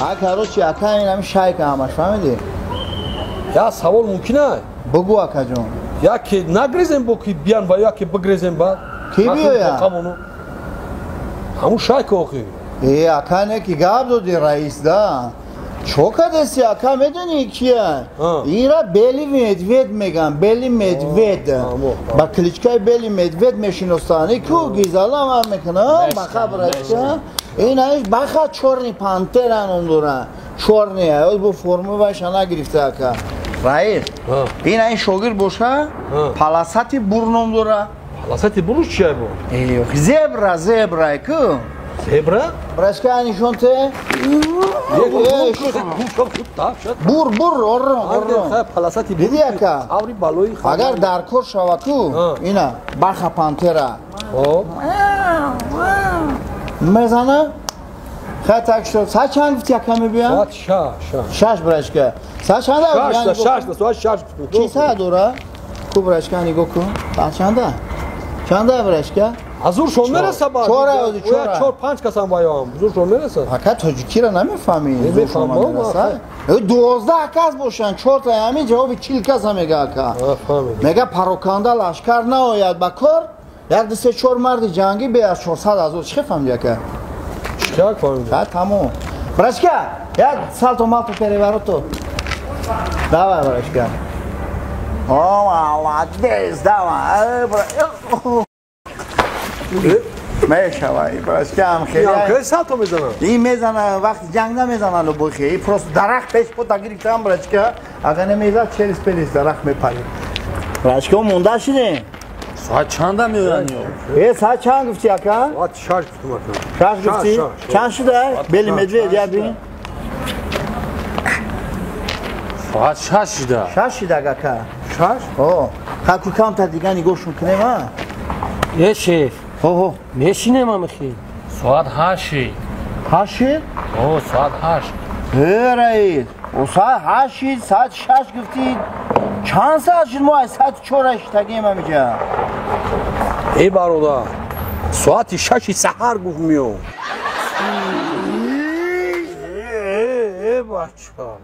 А короче, ака ин ҳами шайка ҳамаш, фаҳмидӣ? Я савол мумкин ай? Бугу, акаҷон. Яке нагрезем бо ки биан ва яке бигрезем ба? Ки биёя? Ҳамун шайка охи. Э, ака не ки гап доди раис да. Чо кадаси, ака, медонӣ кия? Ира Белый медведь меган, Белый медведь. Ба кличкаи Белый медведь мешиносанд. И ку гизала ман мекунам, баха брачка. Ин аиш баха чёрный пантера ном дора. Чёрный, ай бо форма вайша нагирифта ака. Раис, ин ай шогирд боша, полосатый бур ном дора. Полосатый бур чия бо? Э, зебра, зебра, ку. Зебра? Брачка нишон те. Бур, бур, оррон, оррон. Полосатый бур. Диди ака? Аври балои. Агар дар кор шава ку, ина баха пантера. Хоб. Мезана? Хай так что, са чанд гуфти ака мебиям? Соат 6. 6 брачка. Са чанда? 6, 6, соат 6. Чи са дора? Ку брачка нигоҳ кун. Са чанда? Чанда брачка? Ҳазуршон мераса ба? Чора, ози чора. 4-5 касам ваёам. Ҳузуршон мераса? Ака тоҷикиро намефаҳмӣ. Намефаҳмам, Мераса? 12 кас бошанд, 4 та ҳамин ҷавоби 40 каса мега ака. Фаҳмидам. Мега пароканда лашкар наояд ба кор, 1 2 3 4 марди ҷангӣ бе аз 400 ҳазор. Чӣ фаҳмидӣ ака? Чӣ фаҳмидам? Ха, тамом. Брачка, як салто малто переворото. Давай, брачка. О, молодец, давай. Мешавай, брачка, хеле. Хеле салто мезанам. Ин мезана, вақти ҷанг намезана лубохи. И просто дарахт пеш пота гирифтам, брачка. Агар намезад, через пелес дарахт мепарид. Брачка, монда шидем. Соат чанда меоянд ё? Э, соат чанд гуфти ака? Соат 6 гуфтам ака. 6 гуфти? Чанд шуда? Белый медведь, я бин. Соат 6 шуда. 6 шуда ака. 6? О, ха ку камтар дига нигоҳшон кунем, а? Э, шеф. Хо, хо. Мешинем амихи. Соат 8 шид. 8 шид? О, соат 8. Э, раис, о соат 8 шид, соат 6 гуфти. Чанд соат шид мо аз соати 4 шитагем амиҷа? Эй бародар, соати 6 саҳар гуфт меом. Э, бача.